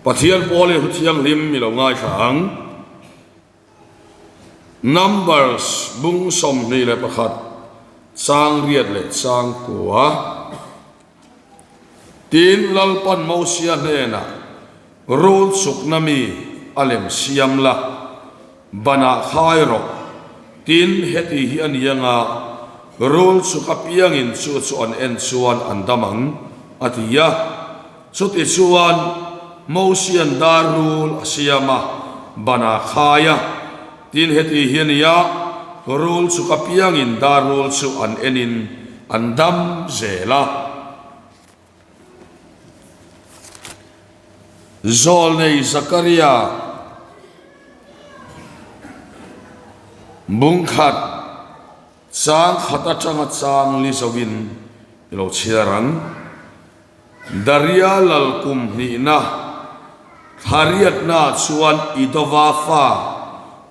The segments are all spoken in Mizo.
Pathian Pawl-in hu thianghlim i lo ngaithla ang. Numbers bung 21 chang riat leh chang kua. Tin, Lalpan Mosia hnenah, Rul chukna mi a lem siam la, banah khai rawh. Tin, heti hi a ni anga, rul chuk apiangin chu chu an en chuan an dam ang, a ti a. Chutichuan, Mosia'n dar rul a siam a, banah khai a. Tin, heti hi a ni a, rul chuk apiangin dar rul chu an enin an dam zel a. Zawlnei Zakaria bungkhat chang khat atanga chang li zoin i lo chhiar ang. Daria lal kum hnihna Thlariatna chuan Idova fa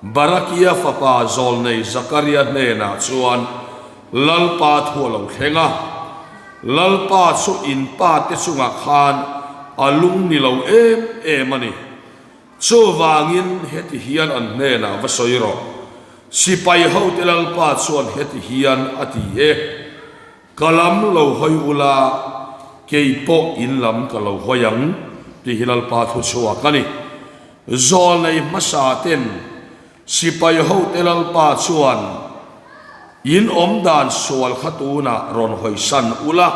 Barakia fapa zawlnei Zakaria hnenah chuan Lalpa thu a lo thleng a, Lalpa chu in pa te chungah khan a lung ni lo em em a ni. Chuvangin heti hian an hnenah va sawi rawh, Sipai hote Lalpa chuan heti hian a ti e. Ka lam lo hawi ula, kei pawh in lam ka lo hawi ang, tih hi Lalpa thu chhuak a ni. Zawlnei hmasa ten sipai hote Lalpa chuan, In awm dan sual kha tunah rawn hawisan ula,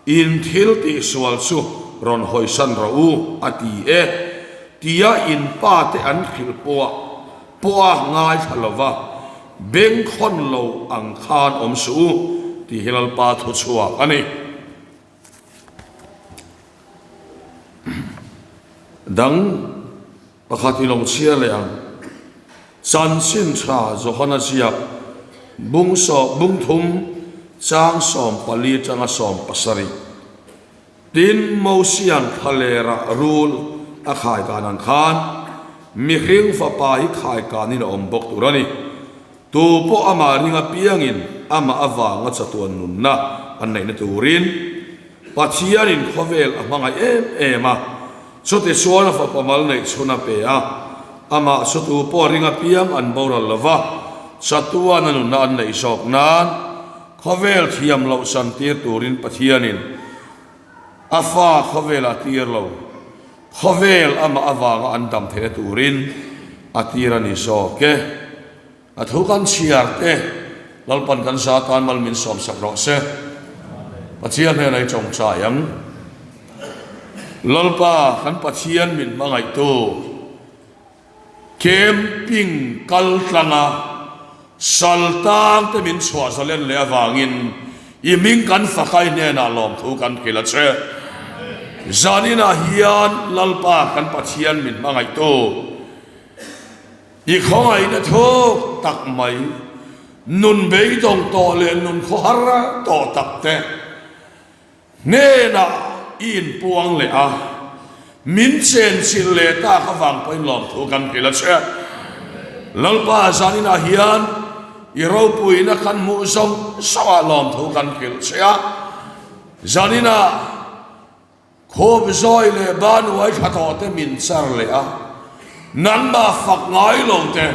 in thil tih sual chu rawn hawisan rawh u, a ti e, tia in pa te an hrilh pawh pawha ngaithla lova bengkhawn lo ang khan awm suh u tih hi Lalpa thu chhuak a ni. Dang pakhat i lo chhiar leh ang. Chanchin tha Johana ziak bung sawm bung thum chang 14 tanga 17. Tin, Mosia'n thlalerah rul a khaikan ang khan mihring fapa hi khaikanin a awm bawk tur a ni. Tu pawh amah ring apiangin amah avanga chatuan nunna an neihna turin Pathianin khawvel a hmangaih em em a, chutichuan a fapa mal neih chhun a pe a, amah chu tu pawh ring apiang an boral lo va, chatuan a nunna an neih zawk nan. Khawvel thiam loh san tir turin Pathianin a fa khawvel a tir lo. Khawvel amah avanga an dam theihna turin a tir a ni zawk e. A thu kan chhiar te Lalpan kan za tan mal min sawmsak rawh se. Pathian hnenah i tawngtai ang. Lalpa kan Pathian min hmangaihtu. Camping kal tlanga sal tang te min chhuah zalen leh avangin i hming kan fakai hnenah lawmthu kan hrilh a che. Zaninah hian Lalpa kan Pathian min hmangaihtu i khawngaihna thuk tak mai, nun beidawng tawh leh nun khawhar tawh tak te, Hnenah i inpuang leh a, min chenchilh leh tak avang pawhin lawmthu kan hrilh a che. Lalpa zaninah hian i ropuina kan hmuh zawng zawngah lawmthu kan hrilh che a. Zaninah khup zawi leh banuai tha tawh te min char leh a, nangmah fak ngai lo te,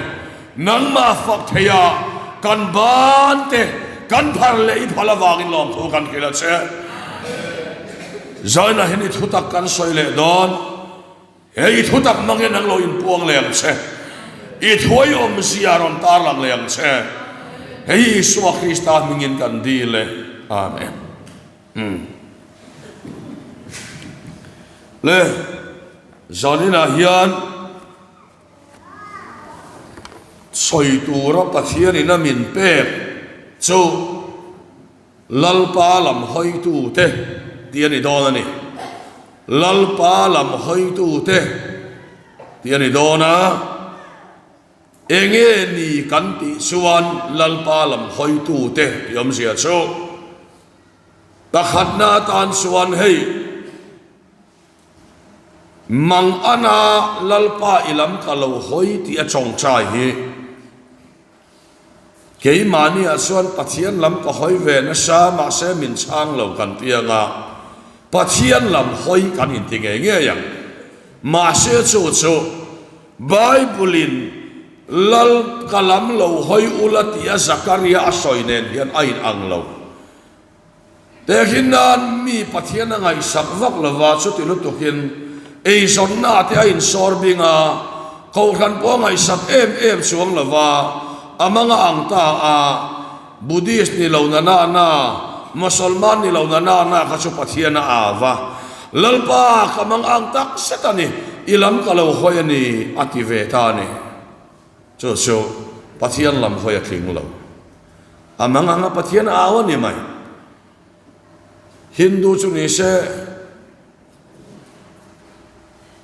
nangmah fak thei a kan ban te kan phar leh i phal avangin lawmthu kan hrilh a che. Zainah hian i thutak kan sawi leh dawn. He i thutak hmangin nang lo inpuang leh ang che. I thuai awmzia rawn tarlang leh ang che. Hei hi Isua Krista hmingin kan dil e. Amen. Umm. Le, zaninah hian sawi tura Pathianin a min pek chu Lalpa lam hawitute tih a ni dawn a ni. Lalpa lam hawitute tih a ni dawn a. Enge ni kan tih chuan Lalpa lam hawitute tih awmzia chu Pakhatna atan chuan hei, Mang ana Lalpa i lam ka lo hawi tih a tawngtai hi keimahniah chuan Pathian lam ka hawi ve nasa mahse min chhang lo kan ti anga Pathian lam hawi kan inti ngei ngei ang. Mahse chu chu Bible-in Lal ka lam lo hawi ula tia Zakaria a sawi nen hian a inang lo. Tehkhin nan mi Pathian a ngaihsak vak lova chuti lutukin eizawnna te a insawr bing a, kohhran pawh a ngaihsak em em chuang lova a manga ang ta a, Buddhist ni lo na na na, Mosolman ni lo na na na kha chu Pathian a au a, Lalpa ka mang ang tak zet a ni, i lam ka lo hawi a ni a ti ve ta a ni. Chu chu Pathian lam hawi a tling lo. A mang anga Pathian a au a ni mai. Hindu chu ni se.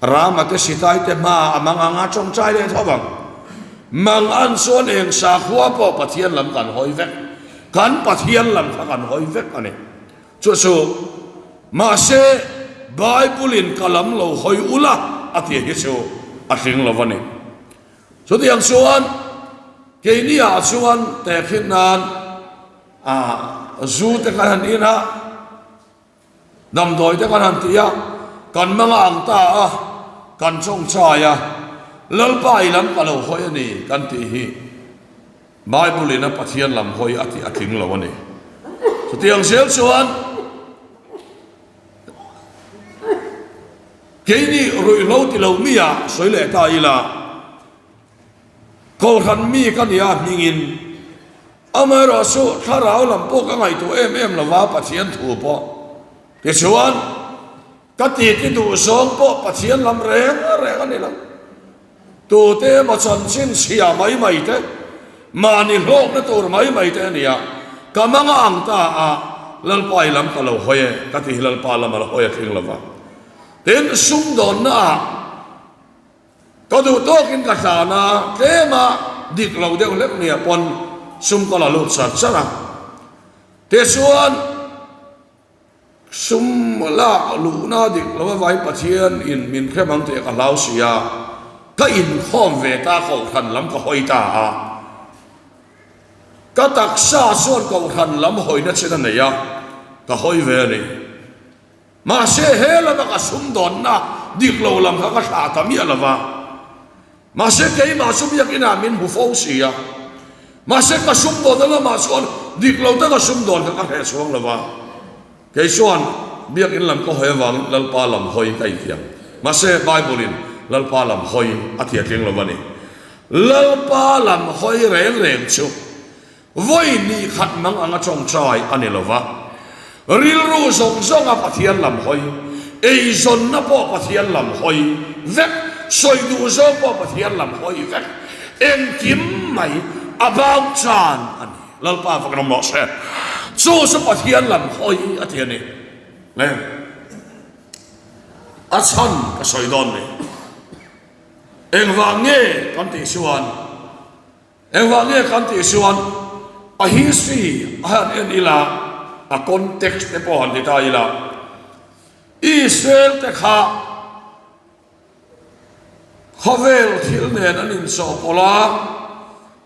Rama te sitai te hma a mang anga tawngtai leh tho vang. Mang an chuan eng sakhua pawh Pathian lam kan hawi vek. Kan Pathian lam kha kan hawi vek a ni. Chu chu mahse Bible in ka lam lo hawi ula a tih hi chu a tling lo a ni. Chutiang chuan keini ah chuan tehkhin nan ah zu te kan han in a, Damdawi te kan han ti a, kan manga ang ta a, kan chawngchai a, Lalpa i lam ka lo hawi a ni kan tih hi Bible in a Pathian lam hawi a tih a tling lo a ni. Chutiang zel chuan keini ruihhlo ti lo mi ah sawi leh ta ila, Kohhran mi ka nia hmingin Amaherawh chu thlarau lam pawh ka ngaihtuah em em lo va, Pathian thu pawh. Tichuan, ka titi duh zawng pawh Pathian lam reng reng a ni lo. Tute emaw chanchin chhia mai mai te, mahni hlawkna tur mai mai te a ni a, ka manga ang ta a, Lalpa i lam ka lo hawi e, ka ti hi Lalpa lam a la hawi a tling lo va. Tin, sumdawnna ah. Ka duh tawkin ka tlan a, tlema dik lo deuh hlek nia pawn sum ka la lut char char a. Tichuan, sum lak luhna dik lo avangin Pathian in min hrem ang tih ka hlau si a, ka inkhawm ve ta kohhran lam ka hawi ta a. Ka taksa chuan kohhran lam hawina chin a nei a, ka hawi ve a ni. Mahse he lama ka sumdawnna dik lo lam kha ka thlah ta miah lo va. Mahse keimah chu biakinah min hmu fo si a. Mahse ka sumdawnna lamah chuan dik lo taka sumdawn kha ka hreh chhuang lo va. Kei chuan biakin lam ka hawi avangin Lalpa lam hawi ka inthiam. Mahse Bible-in Lalpa lam hawi a thiatling lo va ni. Lalpa lam hawi reng reng chu Vawi ni khat mang anga tawngtai a ni lo va, rilru zawng zawnga Pathian lam hawi, eizawnna pawh Pathian lam hawi vek, sawi duh zawng pawh Pathian lam hawi vek, engkim mai a bau chan a ni. Lalpa fak ram rawh se. Chu chu Pathian lam hawi a ti a ni. Le a chhan ka sawi dawn ni. Engvang nge kan tih chuan Engvah nge kan tih chuan a history a han en ila, a context te pawh han ti ta ila, Israel te kha khawvel thil nen an inchawhpawlh a,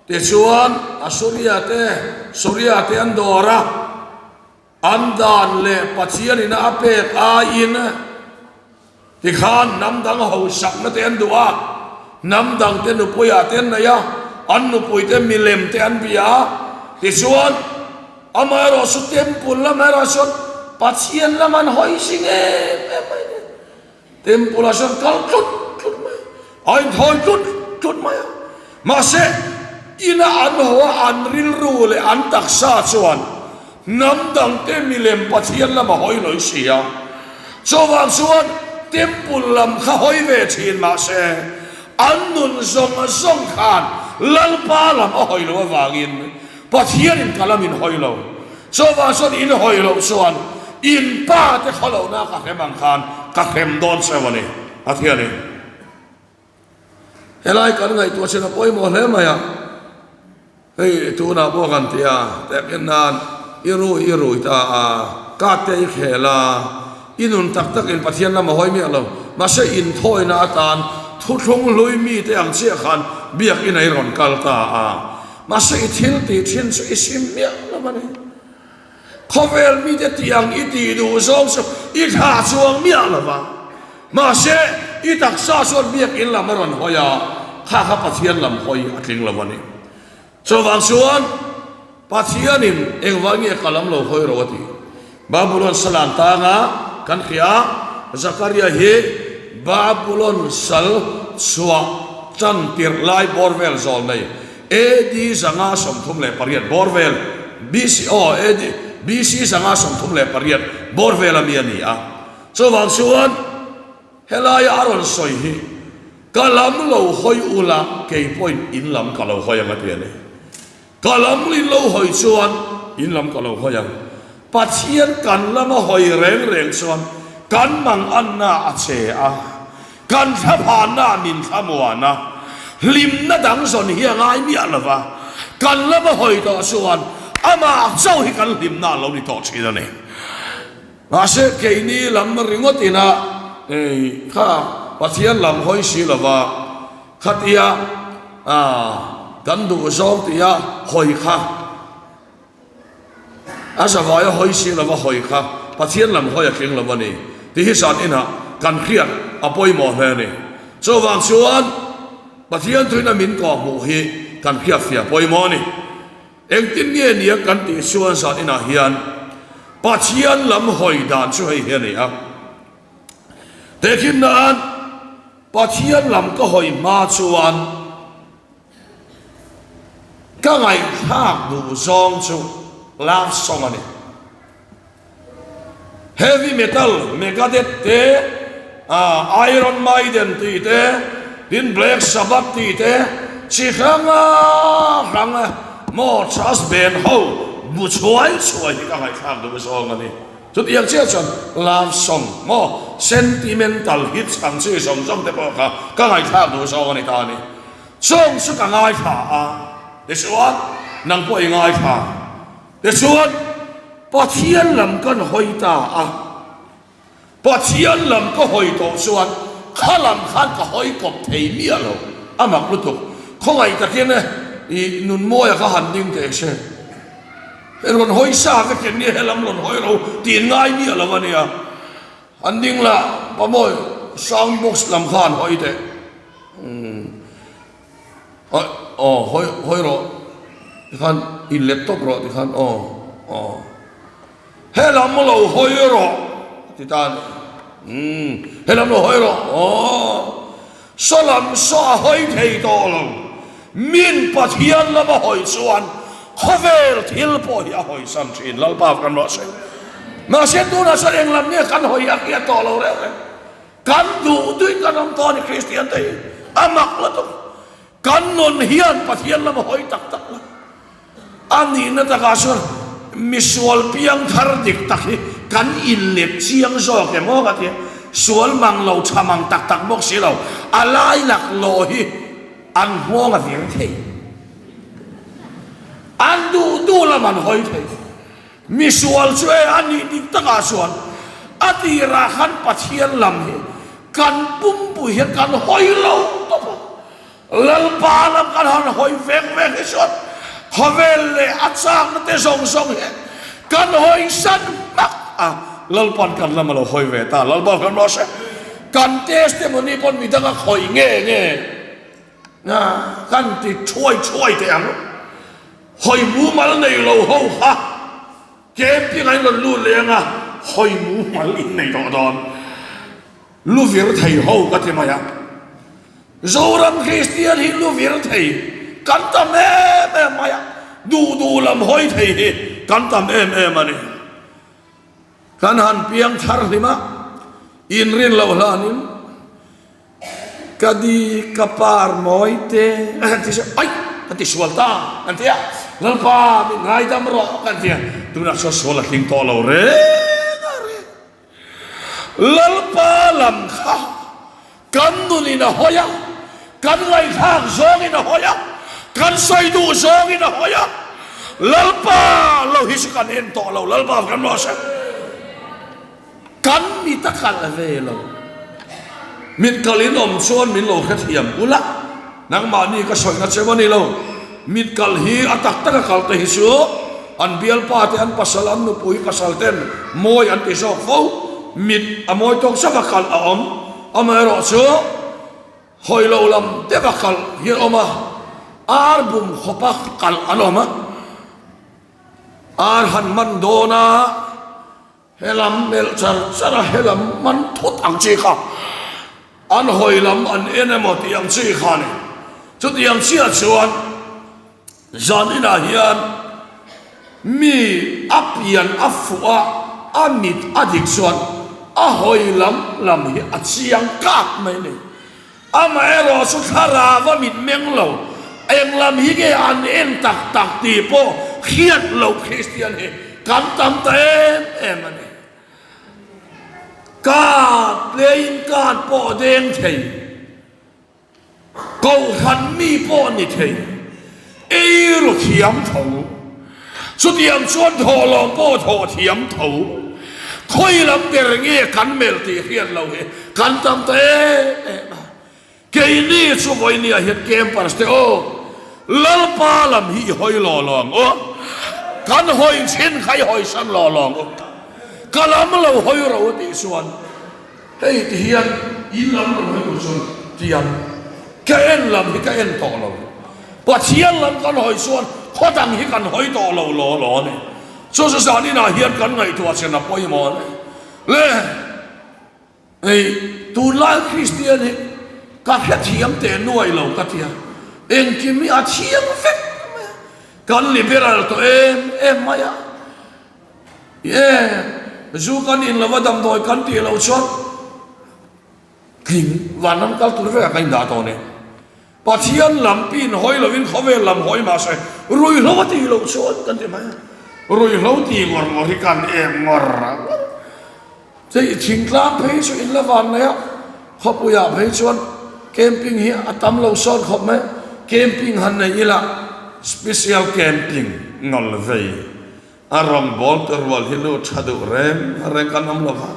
tichuan Assuria te, Suria te an dawr a, An dan leh Pathian ina a pek aiin tikhan hnam dang hausakna te an duh a, hnam dang te nupuiah te an nei a, an nupuite milem te an bia a, tichuan amaherawh chu temple lamah erawh chuan Pathian lam an hawi zing em em mai a ni. Temple ah chuan kal tlut tlut mai a, a inthawi tlut tlut mai a. Mahse, ina an haw a, an rilru leh an taksa chuan hnam dangte milem Pathian lam a hawi lawi si a. Chuvang chuan temple lam kha hawi ve thin mahse, an nun zawng zawng khan Lalpa lam a hawi loh avangin Pathianin ka lam in hawi lo. Chuvang chuan in hawi loh chuan in pa te khaw lohna ka hrem ang khan ka hrem dawn cheu a ni, a ti a ni. Helai kan ngaihtuah chin a pawimawh hle mai a, hei tunah pawh kan ti a, tehkhin nan i rui i rui ta a, ka te i khel a, i nun tak takin Pathian lam a hawi miah lo, mahse inthawina atan thuthlung hlui mite ang chiah khan biakinn a i rawn kal ta a, Mahse i thil tih thin chu i sim miah lo a ni. Khawvel mite tih ang i tih duh zawng chu i thlah chuang miah lo va. Mahse. i taksa chuan biakin lam a rawn hawi a, kha kha Pathian lam hawi a tling lo a ni. Chuvang chuan Pathianin engvah nge ka lam lo hawi ro a ti. Babulon sal an tang a, kan hria a, Zakaria hi Babulon sal chhuah tan tirh lai bawr vel zawl nei AD 538 bawr vel BC aw AD BC 538 bawr vel a mi a ni a. Chuvang chuan Helaia a rawn sawi hi, Ka lam lo hawi ula, kei pawhin in lam ka lo hawi ang a ti a ni. Ka lam in lo hawi chuan in lam ka lo hawi ang. Pathian kan lama hawi reng reng chuan kan manganna a che a, kan thlaphanna min thlamuan a, hlimna dang zawn hi a ngai miah lo va, kan lama hawi tawh chuan amah chauh hi kan hlimna a lo ni tawh thin a ni. Mahse, keini lam ringawt ina ei kha Pathian lam hawi si lova khatia kan duh zawng tia hawi kha a zavaia hawi si lova hawi kha Pathian lam hawi a tling lo a ni tih hi zan inah kan hriat a pawimawh hle a ni. Chuvang chuan Pathian thuina min kawhhmuh hi kan hriatfiah pawimawh a ni. Engtin nge nia kan tih chuan zan inah hian Pathian lam hawi dan chu hei hi a ni a. Tehkhin nan Pathian lam ka hawi hma chuan ka ngaihthlak duh zawng chu love song a ni. Heavy metal, Megadeth te, Iron Maiden tih te, tin Black Sabbath tih te, chi hranga hrang maw thrash band ho bu chhuai chhuai hi ka ngaihthlak duh zawng a ni. Chutiang chiah chuan love song maw sentimental hits ang chi zawng zawng te pawh kha ka ngaihthlak duh zawng a ni ta a ni. Song chu ka ngaithla a, tichuan nang pawh i ngaithla. Tichuan, Pathian lam kan hawi ta a, Pathian lam ka hawi tawh chuan kha lam khan ka hawi kawp thei miah lo, a mak lutuk. Khawngaih takin i nunmawia ka han ding teh se, he rawn hawi sa vek em nia, he lam rawn hawi ro tih ngai miah lo a nia. Han ding la, Pamawi, sound box lam kha han hawi teh. Awi aw hawi hawi rawh tikhan in let tawp rawh tikhan aw aw helam lo hawi rawh a ti ta a ni umm helam lo hawi rawh aw saw lam saw a hawi thei tawh lo min Pathian lama hawi chuan khawvel thil pawh hi a hawi san thin Lalpa kan rawh se mahse tunah chuan englam nge kan hawi a hriat tawh lo reuh reuh. Kan duh duih kan awm tawh a ni Kristian te hi a mak lutuk. Kan nun hian Pathian lam a hawi tak tak lo. A nihna takah chuan misual piang thar dik tak hi kan inlet chiang zawk em aw ka ti a. Sual mang lo tha mang tak tak bawk si lo. A lai laklawh hi an nghawng a vir thei. An duh duh lam an hawi thei. Misual chu e a nih dik takah chuan a tirah khan Pathian lam hi kan pumpui hian kan hawi lo tawp a, Lalpa lam kan han hawi vek vek hi chuan khawvel leh a chakna te zawng zawng hi kan hawi san hmak a, Lalpa'n kan lam a lo hawi ve ta, Lalpa kan rawh se, kan testimony pawn midang a khawih nge nge kan ti thuai thuai teh ang. Hawi mumal nei lo ho kha camping ah in rawn lut leh anga hawi mumal in nei tawh dawn. Lu vir thei ho ka ti mai a. Zoram Kristian hi lu vir thei kan tam em em mai a, duh duh lam hawi thei hi kan tam em em a ni. Kan han piang thar hlim a, inrin loh hlanin Ka di ka par mawi te a han ti se, Aih! Kan ti sual ta kan ti a, Lalpa min ngaidam rawh kan ti a, tunah chuan sual a tling tawh lo reng a reng. Lalpa lam kha kan nunin a hawi a, kan ngaihthlak zawngin a hawi a, kan sawi duh zawngin a hawi a, Lalpa lo hi chu kan en tawh lo, Lalpa kan rawh se. Kan mit a kalh ve lo. Mit kalh in awm chuan min lo hrethiam ula, nangmahni ka sawina che maw ni lo. Mit kalh hi a tak tak a kalh te hi chu an bialpa te, an pasal, an nupui pasal ten mawi an ti zawk fo. Mit a mawi tawk zauh a kalh a awm. Amaherawhchu, hawi lo lam deuha kal hi an awm a, ar bum khawpa kal an awm a, ar han man dawn a, Helam melh char char a helam man thut ang chi kha an hawi lam an en emaw tih ang chi kha a ni. Chutiang chiah chuan zan inah hian mi a pian a fuh a, a mit a dik chuan a hawi lam lam hi a chiang kak mai a ni. Amaherawh chu thlarau a mit meng lo, eng lam hi nge an en tak tak tih pawh hriat loh Kristian hi kan tam ta em em a ni. Card, playing card pawh deng thei, kohhran mi pawh ni thei, eiru thiam tho, chutiang chuan thawhlawm pawh thawh thiam tho, khawi lam ber nge kan melh tih hriat loh hi kan tam ta em em a. Keini chu vawinia hian campers te aw, Lalpa lam hi i hawi law law ang u, kan hawi chin kha i hawi san law law ang u, ka lam lo hawi ro a tih chuan, Hei ti hian in lam rawn hawi tur chuan tiang ka en lam hi ka en tawh lo. Pathian lam kan hawi chuan khaw dang hi kan hawi tawh lo law law a ni. Chu chu zan inah hian kan ngaihtuah chen a pawimawh a ni. Le hei tunlai Kristian hi ka hrethiam teh nuai lo ka tia. Engkim hi a thiang vek mai a. Kan liberal tawh em em mai a. Ye, zu kan in lova damdawi kan tih loh chuan tling vanram kal tur vekah kan indah tawh a ni. Pathian lam pin hawi lovin khawvel lam hawi mah se ruihhlo a tih loh chuan kan ti mai a. Ruihhlo tih ngawr ngawr hi kan em ngawr a. Chei thingtlang phei chu in la van mai a, khawpuiah phei chuan camping hi a tam lo sawn khawp mai. Camping han nei ila special camping ngawl vei. A rawngbâwl te rual hi lu ṭha duh reng reng kan awm lo va,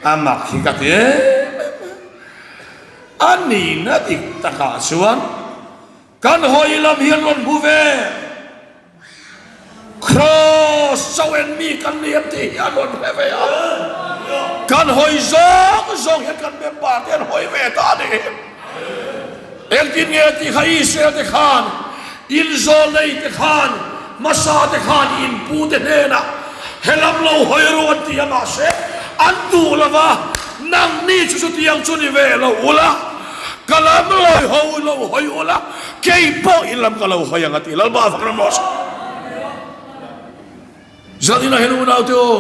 a mak hi ka ti em em a. A nihna dik takah chuan kan hawi lam hi an rawn hmu ve. Kraws chauh en mi kan ni em tih hi an rawn hre ve a. Kan hawi zawng zawng hian kan member te an hawi ve ta a ni. Engtin nge tih kha Israel te khan, inzawlnei te khan, hmasa te khan inpu te hnenah helam lo hawi ru an ti a, mahse an duh lo va, nangni chu chutiang chu ni ve lo ula, ka lam lawi ho lo hawi ula, kei pawh in lam ka lo hawi ang a ti. Lalpa fak ram rawh se. Zaninah hian unaute aw,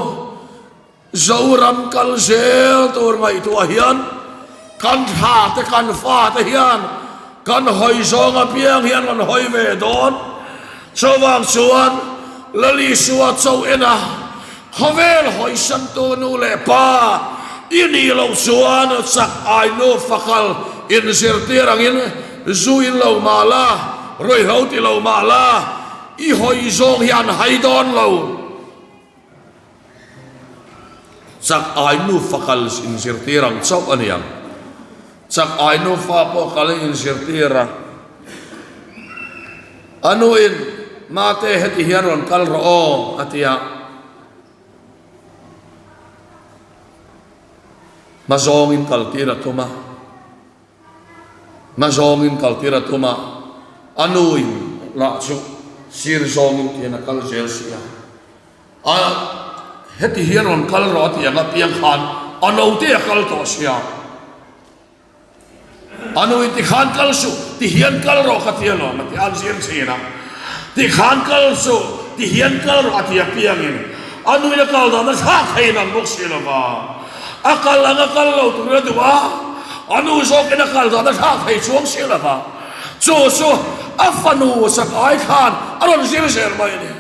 Zoram kal zel tur ngaihtuah hian kan thla te kan fa te hian kan hawi zawng apiang hian rawn hawi ve dawn. Chuvang chuan Lal Isua cho en a, khawvel hawisantu nu leh pa i nih loh chuan chak ai nu fakal inzirtir angin zu in lo mah la, ruihhlo ti lo mah la, i hawi zawng hi an hai dawn lo. Chak ai nufa kal inzirtir ang chauh a ni ang. Chak ai nufa pawh kal a inzirtir a. A nuin, Mate heti hian rawn kal rawh aw, a ti a. Hma zawngin kaltir a tum a. Hma zawngin kaltir a tum a, a nuin lah chu sir zawngin tihian a kal zel si a. A heti hian rawn kal rawh a ti ang a piang khan a note a kal tawh sia. A nu in tikhan kal suh, tihian kal rawh ka ti alawm a ti a, an zir thin a. Tikhan kal suh, tihian kal rawh a ti a piangin a nu in a kal dan a thlak thei nang bawk si lo va. A kal ang a kal lo tur a duh a, a nu zawkin a kal dan a thlak thei chuang si lo va. Chu chu a fanu sak ai khan a rawn zir zel mai a ni.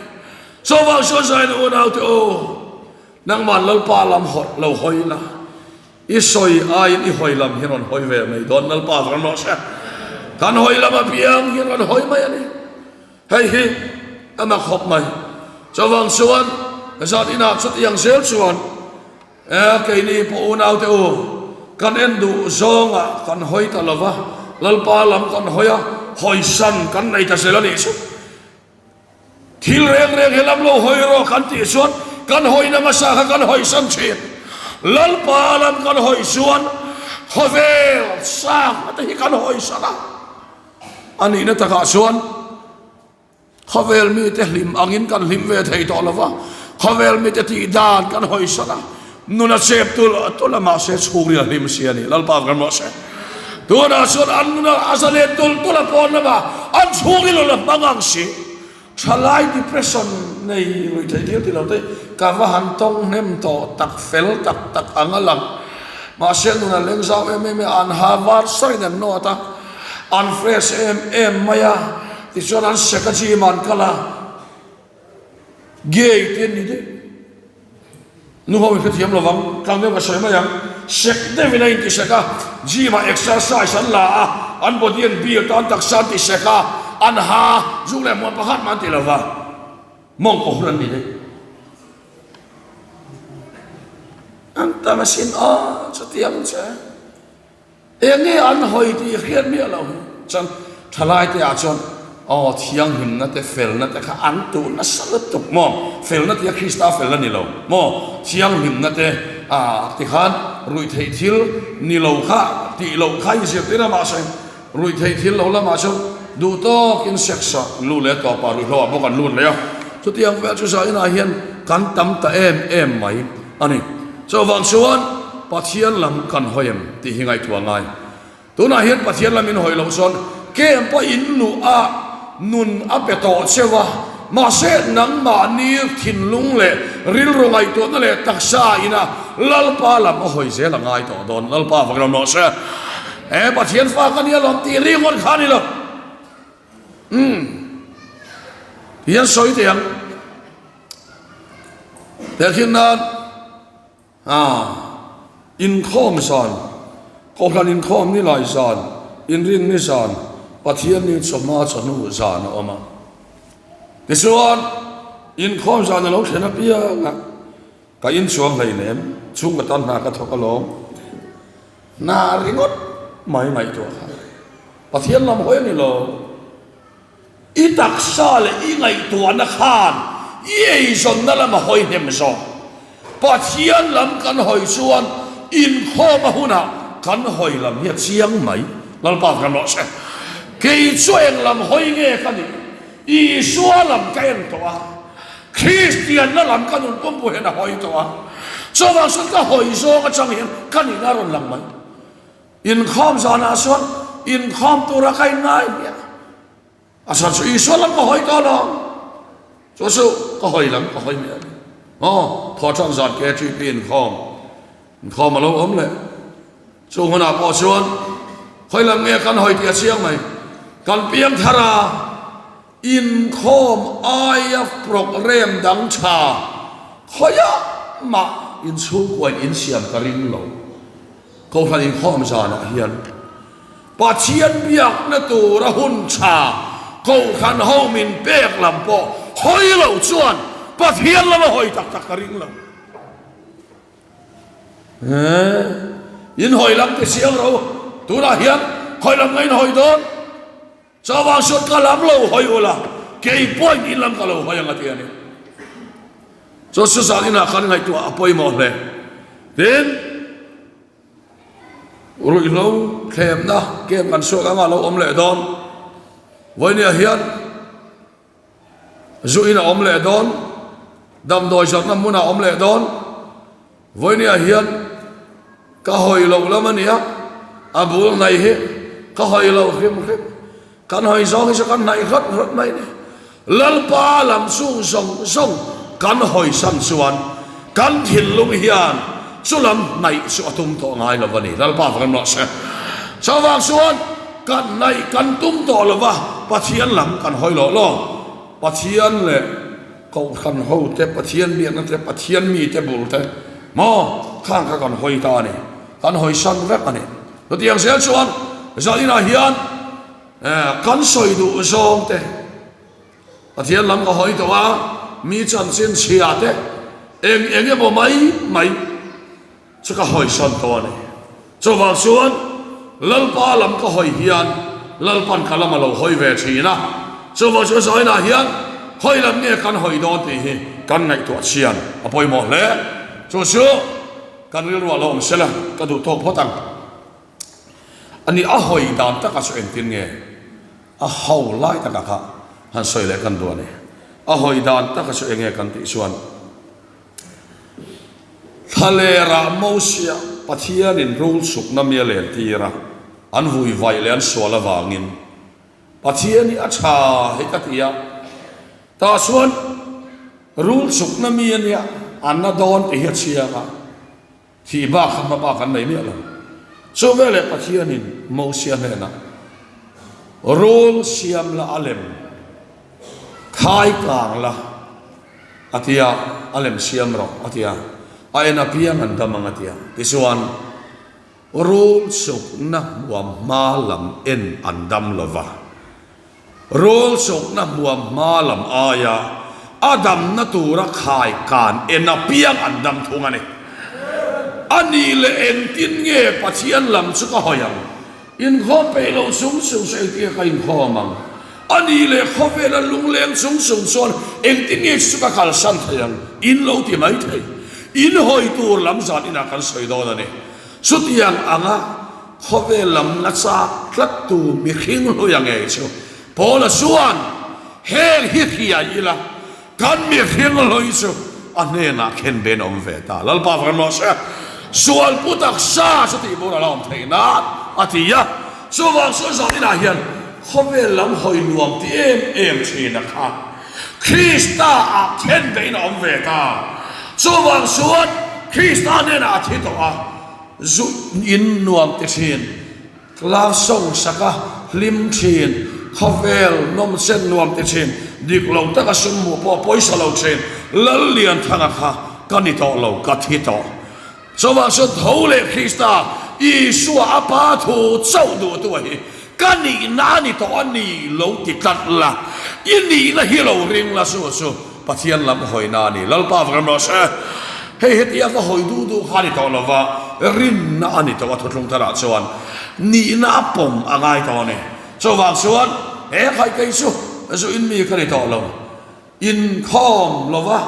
Chuvang chuan Zaina unaute aw, nangmah Lalpa lam hawrh lo hawi la, i sawi aiin i hawi lam hi rawn hawi ve mai dawn Lalpa vang rawh se. Kan hawi lam apiang hi rawn hawi mai a ni. Hei hi a mak khawp mai. Chuvang chuan zan inah chutiang zel chuan E, keini pawh unaute u, kan en duh zawngah kan hawi ta lo va, Lalpa lam kan hawi a, hawisan kan nei ta zel a nih chu. Thil reng reng he lam lo hawi rawh kan tih chuan kan hawina hmasa kha kan hawisan thin. Lalpa lam kan hawi chuan. Khawvel sangna te hi kan hawisan a, a nihna takah chuan khawvel mite hlim angin kan hlim ve thei tawh lo va, khawvel mite tih dan kan hawisan a, nun a chep tul tul a, mahse chhungril a hlim si a ni. Lalpa kan rawh se. Tunah chuan an nun a zalen tul tul a pawn lamah an chhungril a la hmang ang si. Thalai depression nei lui theih thil ti lo te ka va han tawng hnem tawh tak fel tak tak ang a lang. Mahse nun a leng zau em em a, an ha var sarin an nawt a, an fresh em em mai a, tichuan an sek a gym ah an kal a, gay te an ni daih. Nu ho in hrethiam lo vang, tlang deuh ka sawi mai ang. Sek deuhin a inti sek a, gym ah exercise an la a, an body an build a, an taksa an ti sek a, an ha zuk leh hmuam pakhat mah an ti lo va, mawngkaw hun an ni daih. An tam asin aw chutiang che. Eng nge an hawi tih hriat miah lo hi chuan thalai te ah chuan aw thianghlimna te felna te kha an tuh nasa lutuk maw? Felna tih a Krista felna ni lo maw? Thianghlimna te ah tikhan ruihtheih thil ni lo kha tih loh kha inzirtir a mahse ruihtheih thil lo lamah chuan duh tawkin sex ah lut leh tawpah ruihhlo ah bawk an lut leh a chutiang vel chu zainah hian kan tam ta em em mai a ni. Chuvang chuan Pathian lam kan hawi em tih hi ngaihtuah ngai. Tunah hian Pathian lam in hawi loh chuan camp a in luh a nun a pe tawh cheu a, mahse nangmahni thinlung leh rilru ngaihtuahna leh taksa ina Lalpa lam a hawi zel a ngai tawh dawn. Lalpa vak ram rawh se. He Pathian fa ka nia lawm tih ringawt kha a ni lo. Umm. Hian sawi teh ang. Tehkhin nan inkhawm zan, Kohhran inkhawm ni lai zan, inrin ni zan, Pathian ni chawhma chawhnu zan a awm a. Tichuan, inkhawm zan a lo thlen apiang a, ka inchuang hleinem, chhung ka tan hna ka thawk alawm. Hna ringawt mai ngaihtuah kha Pathian lam hawi a ni lo. I taksa leh i ngaihtuahna khan i eizawnna lam a hawi hnem zawk. Pathian lam kan hawi chuan inkhawm a hunah kan hawi lam hi a chiang mai. Lalpa kan rawh se. Kei chu eng lam hawi nge ka nih? Isua lam ka en tawh a. Kristianna lam ka nun pumpu hian a hawi tawh a. Chuvang chuan ka hawi zawng atang hian ka nihna a rawn lang mai. Inkhawm zanah chuan inkhawm tura ka inngai hmiah. A chhan chu Isua lam ka hawi tawh lo. Chu chu ka hawi lam ka hawi hmiah a ni. Aw, thawhṭan zan KTP inkhawm, inkhawm a lo awm leh. Chung hunah pawh chuan khawi lam nge kan hawi tih a chiang mai. Kan piang thar a, inkhawm aia programme dang tha khawiah mah inchhungkuain insiam ka ring lo. Kohhran inkhawm zanah hian Pathian biakna tura hun tha Kohhran ho min pek lam pawh hawi lo chuan Pathian lama hawi tak tak ka ring lo. In hawi lam ti siang ro tunah hian khawi lam nga in hawi dawn? Chuvang chuan ka lam lo hawi ula kei pawhin in lam ka lo hawi ang a ti a ni. Chu Suzan inah khan ngaihtuah a pawimawh hle. Tin, ruihhlo thlemna camp kan suak anga lo awm leh dawn. Vawinia hian zu in a awm leh dawn, damdawi zawrhna hmunah a awm leh dawn. Vawinia hian ka hawi loh lam a nia, a bul hnaih hi ka hawi lo hrim hrim. Kan hawi zawng hi chu kan hnaih hrawt hrawt mai ni. Lalpa lam chung zawng zawng kan hawi san chuan kan thinlung hian chu lam hnaih chu a tum tawh ngai lo a ni. Lalpa vang rawh se. Chuvang chuan kan hnaih kan tum tawh lo va, Pathian lam kan hawi lawh lawk. Pathian leh Kohhran ho te, Pathian biakna te, Pathian mite bul te maw khang kha kan hawi ta a ni. Kan hawi san vek a ni. Chutiang zel chuan zaninah hian kan sawi duh zawng te, Pathian lam ka hawi tawh a, mi chanchin chhia te eng eng emaw mai mai chu ka hawi sawn tawh a ni. Chuvang chuan Lalpa lam ka hawi hian Lalpan ka lam a lo hawi ve thin a, chuvang chuan zaninah hian khawi lam nge kan hawi dawn tih hi kan ngaihtuah chian a pawimawh hle. Chu chu kan rilruah lo awm sela ka duh tawk phawt ang. A ni, a hawi dan taka chu engtin nge a ho lai taka kha han sawi leh kan duh a ni. A hawi dan taka chu enge kan tih chuan Thlalerah Mosia Pathianin rul chhukna mi a len tir a, an vui vaih leh an sual avangin Pathian hi a tha hei ka ti a, tah chuan rul chhukna mi a nia, an na dawn tih hi a chhiang a. Thih bak kha hma bak an nei miah lo. Chu veleh Pathianin Mosia hnenah, Rul siam la a lem, khai kang la, a ti a, a lem siam rawh, a ti a, a en apiang an dam ang, a ti a. Tichuan, rul chukna hmuam hma lam en an dam lo va. Rul chawkna hmuam hma lam aia a damna tura khai kan en apiang an dam thung a ni. A nih leh engtin nge Pathian lam chu ka hawi ang? Inkhawm peih lo chung chung chu engtin nge ka inkhawm ang? A nih leh khawvela lungleng chung chung chuan engtin nge chu ka kalsan thei ang? In lo ti mai thei. In hawi tur lam zan inah kan sawi dawn a ni. Chutiang anga Khawvel lam la chak tlattu mihring hluia ngei chu Paula chuan heng hi hria ila kan mihring hlui chu a hnenah khen ben awm ve ta. Lalpa fak rawh se. Sual pu taksa chu tih bur a la awm theih nan a ti a. Chuvang chuan zan inah hian khawvel lam hawi nuam ti em em thin a kha Krista ah khen bein a awm ve ta. Chuvang chuan Krista hnenah a thi tawh a. Zu in nuam ti thin, love song sak a hlim thin, khawvel nawmchen nuam ti thin, dik lo taka sum hmuh pawh pawisa lo thin, Lallianthanga kha ka ni tawh lo, ka thi tawh. Chuvang chuan tho leh Krista Isua a Pa thu chauh duhtu a hi ka nihna a ni tawh a ni lo ti tlat la, i nihna hi lo ring la chu chu. Pathian lam hawina a ni. Lalpa vak ram rawh se. Hei hetia ka hawi duh duh kha a ni tawh lo va, rinna a ni tawh a thuthlung tharah chuan nihna a pawm a ngai tawh a ni. Chuvang chuan he khai kei chu zu in mi ka ni tawh lo, inkhawm lo va,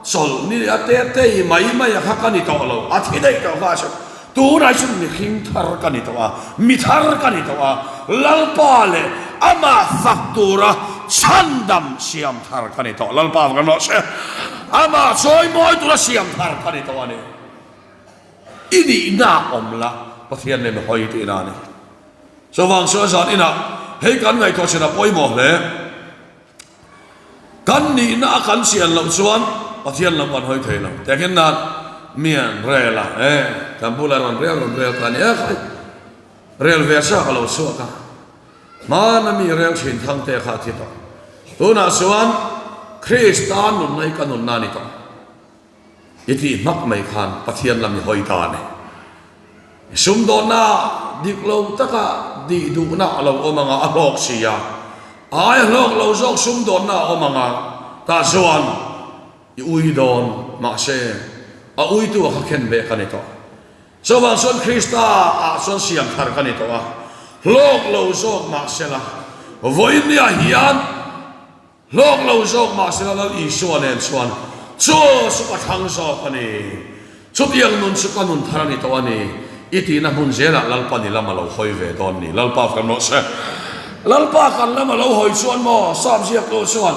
chawlh ni a te tei mai mai a kha ka ni tawh lo, a thi daih tawh kha chu. Tunah chuan mihring thar ka ni tawh a, mi thar ka ni tawh a, Lalpa leh amah fak tura chhandam siam thar ka ni tawh. Lalpa fak rawh se. Amah chawimawi tura siam thar ka ni tawh a ni. I nihna awm la, Pathian nen hawi tihna a ni. Chuvang chuan zan inah hei kan ngaihtuah chin a pawimawh hle. Kan nihna a kan chian loh chuan Pathian lam kan hawi thei lo. Tehkhin nan mi an rel a, e kan bulah rawn rel rawn rel ta a ni e khai. Rel ve sa ka lo chhuak a, hmana mi rel thin thang te kha a thi tawh. Tunah chuan Krista nunna hi ka nunna a ni tawh. I tih hmak mai khan Pathian lam i hawi ta a ni. I sumdawnna dik lo taka dih duhna a lo awm anga a hlawk si a, ai a hlawk lo zawk sumdawnna a awm anga tah chuan i ui dawn mahse a uitu a kha khen ve ka ni tawh. Chuvang chuan Krista ah chuan siam thar ka ni tawh a, hlawk lo zawk mahsela vawinia hian Hlawk lo zawk mahsela Lal Isua nen chuan chu chu ka thlang zawk a ni. Chutiang nun chu ka nun thar a ni tawh a ni. I tihna hmun zelah Lalpa ni lam a lo hawi ve dawn ni. Lalpa kan rawh se. Lalpa kan lam a lo hawi chuan maw Sap ziaktu chuan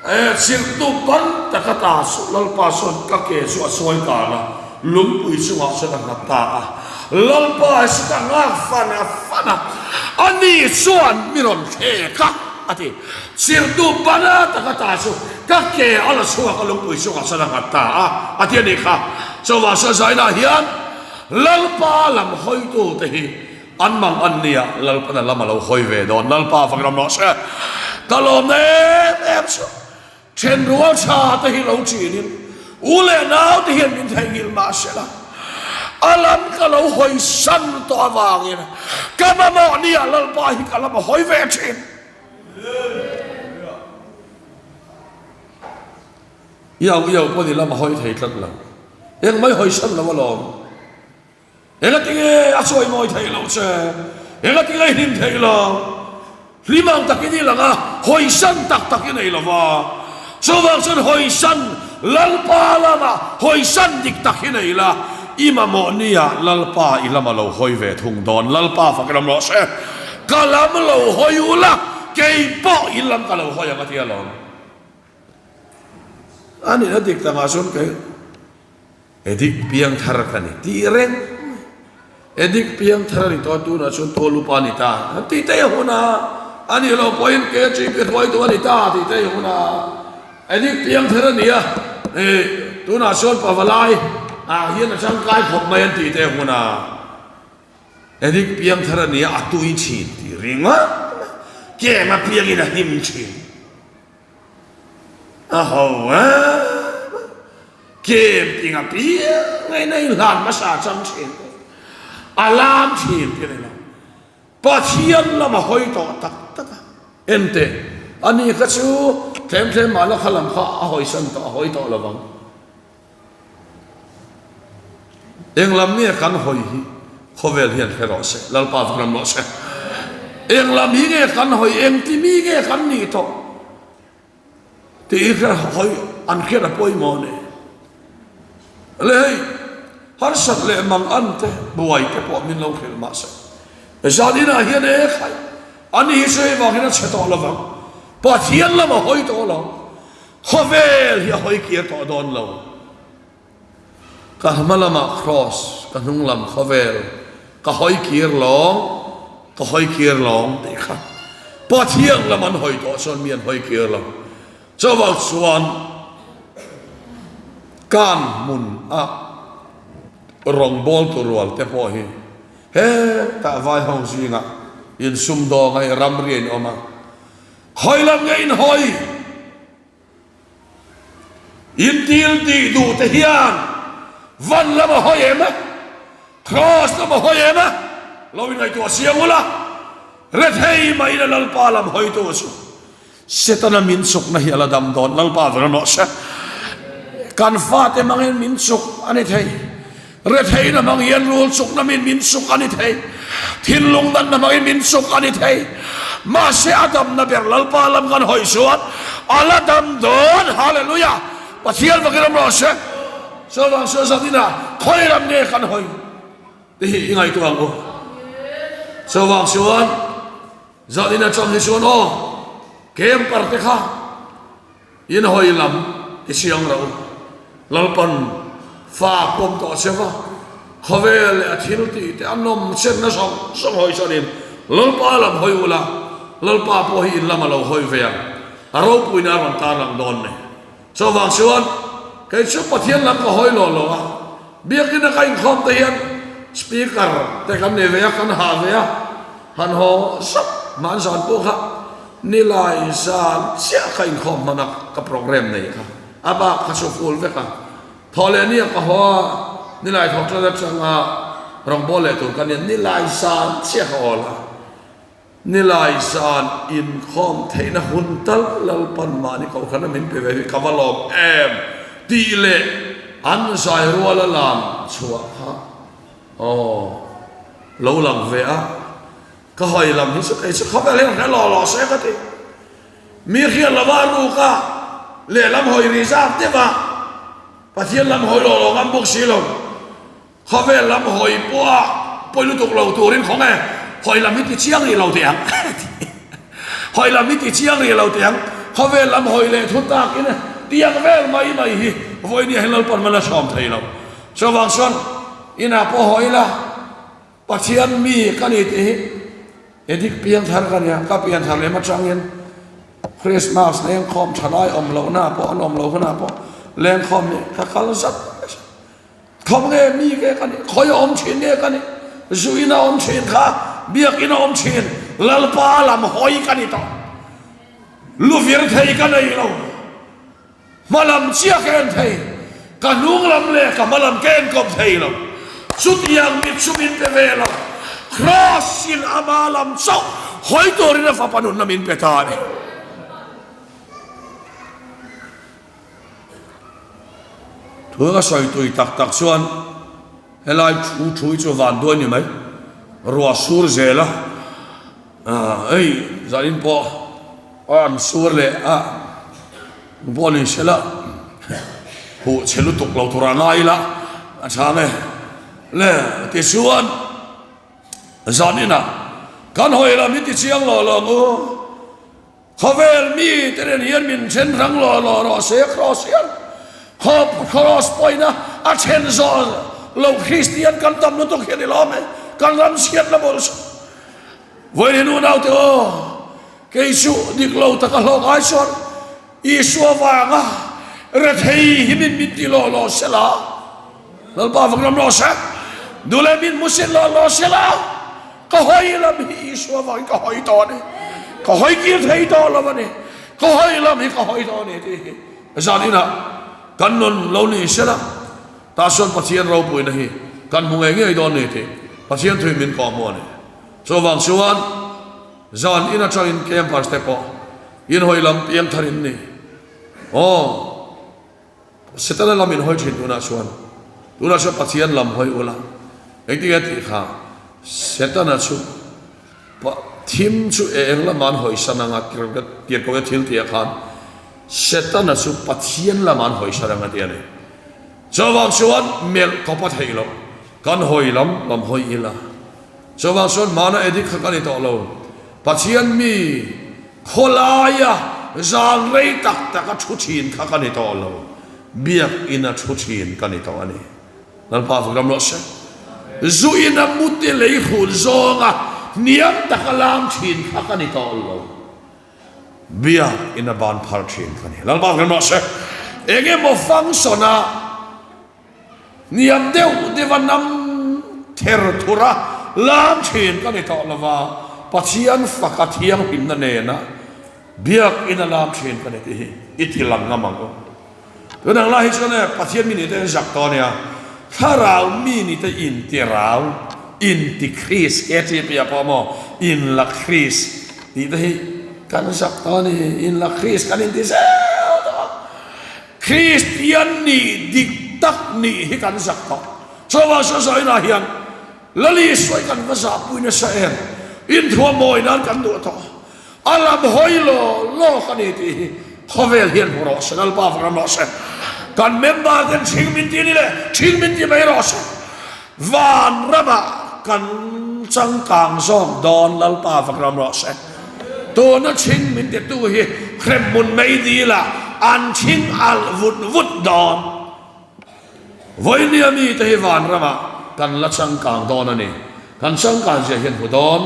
e chirhtu ban taka ta chu Lalpa chuan ka ke chu a chawi kang a, lungpui chungah chuan a nghat ta a. Lalpa hi chu ka nghak fan a fan a, ani chuan mi rawn thlek a. A ti. Chirhtu bana taka ta chu ka ke a la chhuak a lungpui chungah chuan a nghat ta a, a ti a nih kha. Chuvang chuan zainah hian Lalpa lam hawitute hi an mang an nia, Lalpana lam a lo hawi ve dawn. Lalpa fak ram rawh se. Ka lawmna em em chu Thenrual tha te hi lo chinin u leh nau te hian min theihnghilh mah se la, a lam ka lo hawi san tawh avangin ka mamawh nia Lalpa hi ka lam a hawi ve thin. Iau iau pawh ni lam a hawi thei tlat lo, engmah i hawi san lo alawm. Engatinge a chawimawi theih loh che? Engatinge i hlim theih lo? Hlim ang takin i lang a, hawisan tak tak i nei lo va. Chuvang chuan hawisan Lalpa lama hawisan dik tak hi nei la. I mamawh nia Lalpa i lam a lo hawi ve thung dawn. Lalpa fak ram rawh se. Ka lam lo hawi ula, kei pawh in lam ka lo hawi ang a ti alawm. A nihna dik takah chuan kei Edik piangthar ka ni tih reng mai. Edik piangthar a ni tawh a, tunah chuan tual upa a ni ta tih te i hun a, a nih loh pawhin KGP hruaitu a ni ta tih te i hun a. Edik piangthar a ni a, ih tunah chuan pavalai ah hian a tangkai khawp mai an tih te i hun a. Edik piangthar a ni a, a tui thin tih ringawt mai. Kem a piangin a hlim thin. A ho em a, kem ting a piang ngei na in hlan hmasa chang thin te, a lam thin te ni lo. Pathian lam a hawi tawh tak tak a, en teh, ani kha chu thlem thlem mah la kha lam kha a hawisan tawh, a hawi tawh lo vang. Eng lam nge kan hawi hi khawvel hian hre rawh se, Lalpa va ram rawh se. Eng lam hi nge kan hawi, eng ti mi nge kan nih tawh tih hi hre hawi an hriat a pawimawh a ni. Le hei, harsat leh mang an te, buai te pawh min lo hrilh mah se. Zan inah hian e khai, ani hi chu hei vang hian a chhe tawh lovang, Pathian lam a hawi tawh lo. Khawvel hi a hawi kir tawh dawn lo. Ka hma lamah Kraws, ka hnung lam khawvel, ka hawi kir lawng, ka hawi kir lawng tih kha Pathian lam an hawi tawh chuan mi an hawi kir lo. Chuvang chuan kan hmun a rawngbawltu rual te pawh hi hetah vai ho zingah insumdawng a i ramri a inawm a, Hawi lam nge in hawi? In dil tih duh te hian van lam a hawi em a? Kraws lam a hawi em a? Lo inngaihtuah siang ula, rethei mai la Lalpa lam hawitu chu Setana min chukna hi a la dam dawn. Lalpa vek rawh se. Kan fate hmangin min chuk a ni thei. Retheihna hmang hian rul chukna min min chuk a ni thei. Thinlung natna hmangin min chuk a ni thei. Mahse a damna ber Lalpa lam kan hawi chuan a la dam dawn. Hallelujah! Pathian vakin awm rawh se. Chuvang chuan zan inah khawi ram nge kan hawi tih hi i ngaihtuah ang u. Chuvang chuan zan in atang hi chuan aw camper te kha In hawi lam i siang ro. Lalpan fa pawm tawh che va, khawvel leh a thil tih te a nawm chenna zawng zawng hawi chuanin Lalpa lam hawi ula, Lalpa pawh hi in lam a lo hawi ve ang, a ropuina a rawn tarlang dawn nei. Chuvang chuan kei chu Pathian lam ka hawi lo lo a, biakina ka inkhawm te hian speaker te kan nei ve a, kan ha ve a, han haw zap hmanzan pawh kha Nilai zan chiah ka inkhawm hman a, ka programme nei kha a bak kha chu full vek a, thawh leh nia ka haw a, nilai thawk tan atanga rawngbâwl leh tur ka nia, nilai zan chiah ka awl a, nilai zan inkhawm theihna hun tal Lalpan mahni kohhrana min pe ve hi ka va lawm em tih leh an zai ruala lam chhuah kha aw lo lang ve a. Ka hawi lam hi chu kei chu khawvel hian hre law law se ka ti. Mi hriat lova a ruk a, lehlam hawi ri zat deuh a, Pathian lam hawi law law ngam bawk si lo. Khawvel lam hawi pawha pawi lutuk lo turin khaw nge hawi lam hi ti chiang rih lo teh ang. Hawi lam hi ti chiang rih lo teh ang. Khawvel lam hawi leh thu takin tiang vel mai mai hi vawinia hian Lalpan man a sawm thei lo. Chuvang chuan inah pawh hawi la. Pathian mi ka ni tih hi Edik piangthar ka nia, ka pianthar lem atangin Christmas lengkhawm thalai awm lohna pawh an awm loh hunah pawh lengkhawm hi ka kal zat zat. Thawm nge mi nge ka nih, khawi a awm thin nge ka nih, zu in a awm thin kha, biakin a awm thin, Lalpa lam hawi ka ni tawh. Luvir thei ka nei lo. Hma lam chiah ka en thei, ka hnung lam leh ka hma lam ka en kawp thei lo. Chutiang mit chu min pe ve lo. Kraws in ama lam chauh hawi turin a fapa nunna min pe ta a ni. Thu ka sawi tui tak tak chuan helai thu thu hi chu van duai ni mai. Ruah sur zel a, hei zanin pawh a an sur leh a. Pawh ni se la, huh chhe lutuk lo tur a ngai ila a chhang e. Le tichuan zaninah kan hawi lam hi tichiang law law ang u. Khawvel mi te nen hian min then hrang law law rawh se Kraws hian khawp Kraws pawina a then zawh lo Kristian kan tam lutuk hian i lawm e kan ram chhiat la mawlh suh. Vawiin unaute aw kei chu dik lo taka hlawk ai chuan Isua vanga rethei hi min min ti law law se la, Lalpa vak ram rawh se, nu leh min hmu sin law law se la, ka hawi lam hi Isua vangin ka hawi tawh a ni, ka hawi kir thei tawh lo a ni, ka hawi lam hi ka hawi tawh a ni tih hi zan inah kan nun lo ni se la, tah chuan Pathian ropuina hi kan hmu ngei ngei dawn ni tih Pathian thui min kawhhmuh a ni. Chuvang chuan zan in atangin campers te pawh In hawi lam piang thar in ni. Aw, Setana lam in hawi thin tunah chuan, tunah chuan Pathian lam hawi ula. Engtinge tih kha, Setana chu thim chu eng lamah an hawi san anga tirhkohte thil tihah khan Setana chu Pathian lamah an hawi san anga tih a ni. Chuvang chuan melh kawp a theih loh, kan hawi lam lam hawi ila. Chuvang chuan hmana edit kha ka ni tawh lo. Pathian mi khawlaia zan rei tak taka thu thin kha ka ni tawh lo. Biakina thu thin ka ni tawh a ni. Lalpa fak ram rawh se. Zu ina mute lei hrut zawnga hniam taka lam thin kha ka ni tawh lo. Biakina ban phar thin ka ni. Lalpa fak ram rawh se. Engemaw function ah. Hniam deuh deuha nam ther thur a lam thin ka ni tawh lo va, Pathian faka thianghlimna nena biakinn a lam thin ka ni tih hi i ti lang ngam ang u. Tun ang lai hi chuan e Pathian mi ni te an zak tawh a nia, thlarau mi ni te inti rau, inti Kris, KTP ah pawh maw inla Kris tih te hi kan zak tawh a ni, inla Kris kan inti zel tawh a. Kristian nih dik tak nih hi kan zak tawh. Chuvang saw zainah hian Lal Isua hi kan va zahpui nasa em? Inthuam mawi nan kan duh tawh. A lam hawi law law ka ni tih hi khawvel hian hmu rawh se, Lalpa va ram rawh se. Kan member ten ṭhing min ti ni le, ṭhing min ti mai rawh se. Van ramah kan changkang zawk dawn Lalpa fak ram rawh se. Tuna chhing min titu hi hremhmun mei dil ah an chhing alh vut vut dawn. Vawinia mite hi van ramah kan la changkang dawn a ni. Kan changkan zia hian hmu dawn,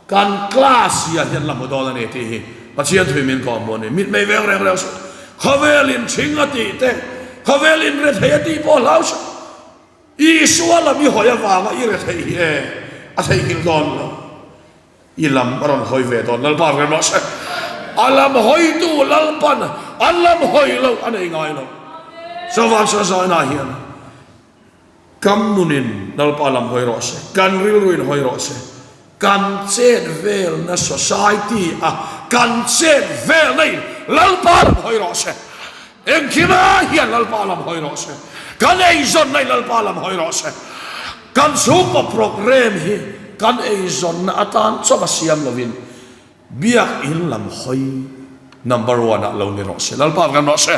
kan class zia hian la hmu dawn a ni tih hi Pathian thui min kawhhmuh a ni. Mitmei veng reng reng suh. Khawvelin chhing a tih te, khawvelin rethei a tih pawh hlau suh. Isua lam i hawi avanga i retheih hi e, a theihnghilh dawn lo. I lam a rawn hawi ve dawn Lalpa rem rawh se. A lam hawitu Lalpan an lam hawi loh a nei ngai lo. Chuvang chuan zainah hian kam nunin Lalpa lam hawi rawh se, kan rilruin hawi rawh se, kan chet velna society a kan chet velna in Lalpa lam hawi rawh se. Engkima hian Lalpa lam hawi rawh se. Kan eizawnna hi Lalpa lam hawi rawh se. Kan chhungkaw programme hi kan eizawnna atan chauh a siam lovin Biakinn lam hawi number one ah lo ni rawh se. Lalpa kan rawh se.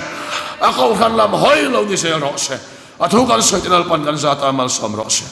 A kohhran lam hawi lo ni zel rawh se. A thu kan sawi te Lalpan kan zat a malsawm rawh se.